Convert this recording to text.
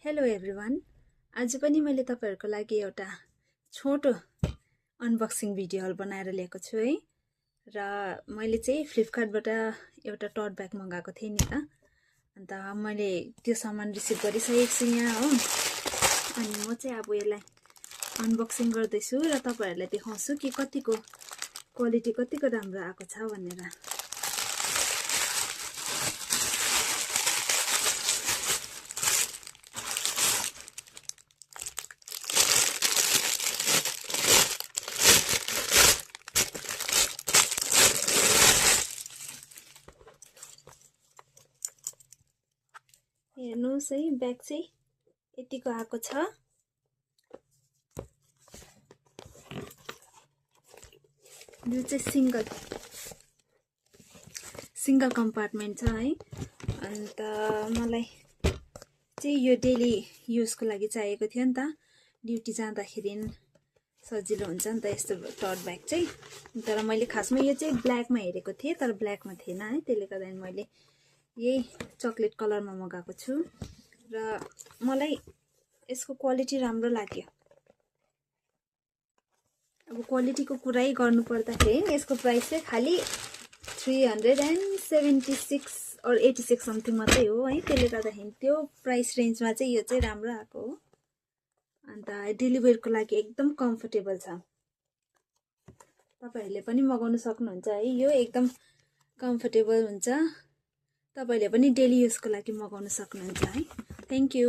Hello everyone. आज पनि मैले तपाईहरुको लागि एउटा छोटो अनबक्सिङ भिडियोहरु बनाएर ल्याएको छु है। र मैले चाहिँ फ्लिपकार्टबाट एउटा टोट ब्याग मगाएको थिएँ नि त। अन्त मैले त्यो सामान रिसिभ गरिसकेको छु यहाँ हो। अनि म चाहिँ अब यसलाई अनबक्सिङ गर्दै छु र तपाईहरुलाई देखाउँछु कि कतिको क्वालिटी कतिको राम्रो आएको छ भनेर। हेर्नुस् है, ब्याग चाहिँ यतिको आएको छ। यो चाहिँ सिंगल कम्पार्टमेन्ट छ है। अन्त मलाई चाहिँ यो डेली युजको लागि चाहिएको थियो नि त। ड्युटी जाँदाखेरि सजिलो हुन्छ नि त यस्तो टोट ब्याग चाहिँ। तर मैले खासमा यो चाहिँ ब्ल्याकमा हेरेको थिएँ तर ब्ल्याकमा थिएन है। त्यसले गर्दा मैले यही चकलेट कलरमा मगाएको छु र मलाई यसको क्वालिटी राम्रो लाग्यो। अब क्वालिटीको कुरै गर्नु पर्दाखेरि यसको प्राइस चाहिँ खाली 376 और 86 समथिङ मात्रै हो है। त्यसले गर्दाखेरि त्यो प्राइस रेन्जमा चाहिँ यो चाहिँ राम्रो आएको हो। अन्त डेलिभरीको लागि एकदम कम्फर्टेबल छ। तपाईहरुले पनि मगाउन सक्नुहुन्छ है। यो एकदम कम्फर्टेबल हुन्छ। तपाईहरुले पनि डेली युजको लागि मगाउन सक्नुहुन्छ है। Thank you.